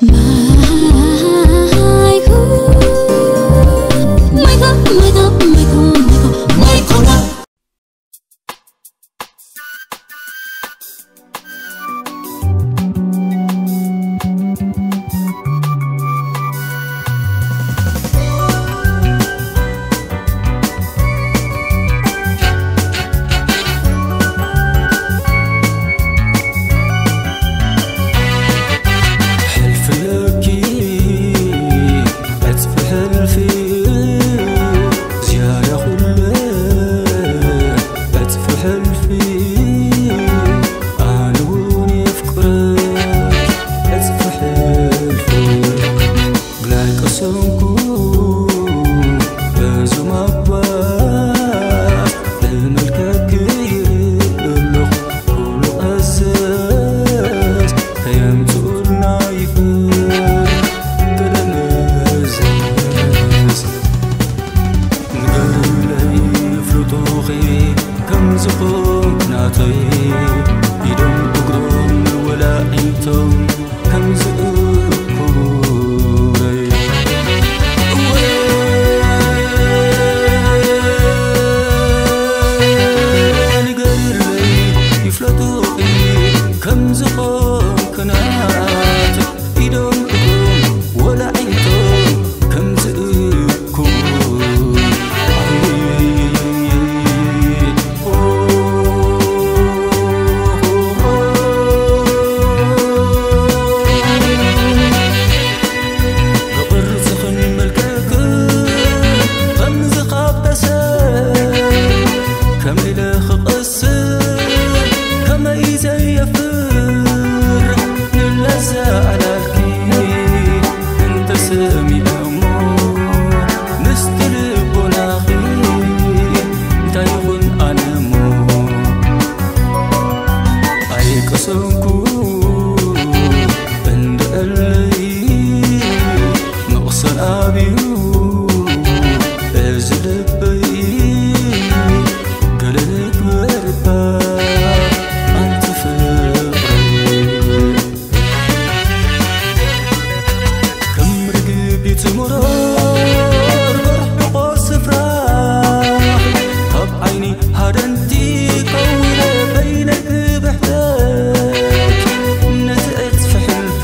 ማይኮ፣ ማይኮ፣ ማይኮ፣ ማይኮ፣ ማይኮ፣ ማይኮ። ሕልፊ ለኪ ዕጽፊ ሕልፊ ዝያዳ ኩለ ዕጽፊ ሕልፊ ኣነ እውን የፍቅረኪ ዕጽፊ ሕልፊ ግላይ ቀሰንኩ በዞም ኣባት እምልከኪ ይርኢ ኣለኹ ኩሉ ቀዘዝ ከየምጽኡልና ይፈር ገለ መዘዝ ንገርለይ ፍሉጡኺ ከም ዝኾንክ ናተይ ኢዶም እግሮም ወላ ዒንቶም ከም ዝእኩረይ እወ ንገርለይ ይፍለጡኺ ከም ዝኾንክ ናተይ ኢዶም እግሮም ወላ ዒንቶም ከም ዝእኩ ብቕርጽኽን መልክዕክን ከም ዝኻበሰ ከም ኢለ ክቐ ስብ ከመይ ዘየፍር ንለዛ ኣላልኪ እንተሰሚዐሞ ምስቲ ልቦናኺ እንታይ ይኹን ኣነሞ ኣይቀሰንኩ እንድዕለይ መቕሰን ኣብዩ እዚ ልበይ ገለ ንግበርካ ኣንቲ ፍቕረይ ከም ርግቢት ምሮር ብርሕቆ ስፍራ ካብ ዓይኒ ሃደንቲ ከዊለ በይነይ ክብሕተት ነቲ ዕጽፊ ሕልፊ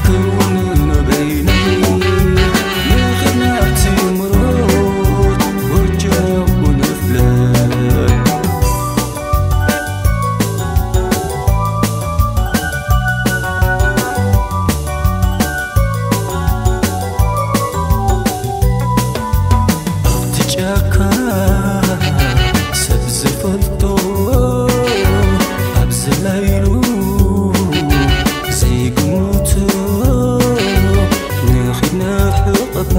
ክውንኖ በይነይ ንኺድ ናብቲ ምሮት ጎጆ ክንፍለ ኣብቲ ጫካ ሰብ ዝፈልጦ ኣብ ዝላይሉ ዘይግምቶ ንኺድ ንርሕቕታ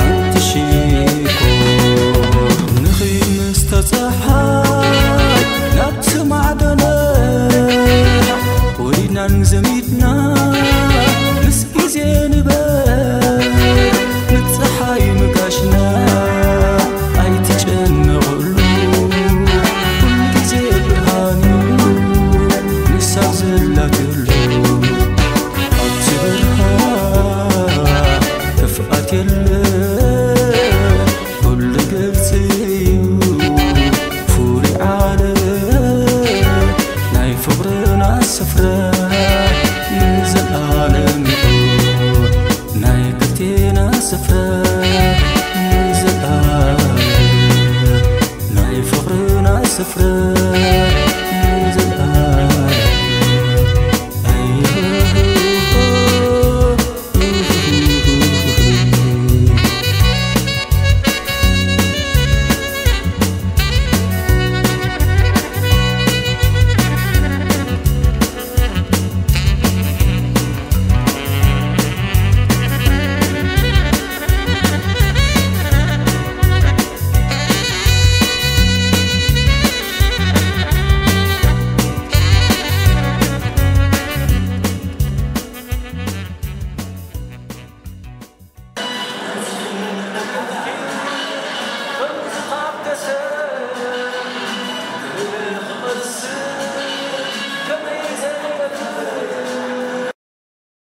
ኣንቲ ሽኮር ንኺድ ምስተ ጸሓይ ናብቲ ማዕዶ ንርሓቕ ወሪድናን ዘሚድና ምስ ግዜ ንበ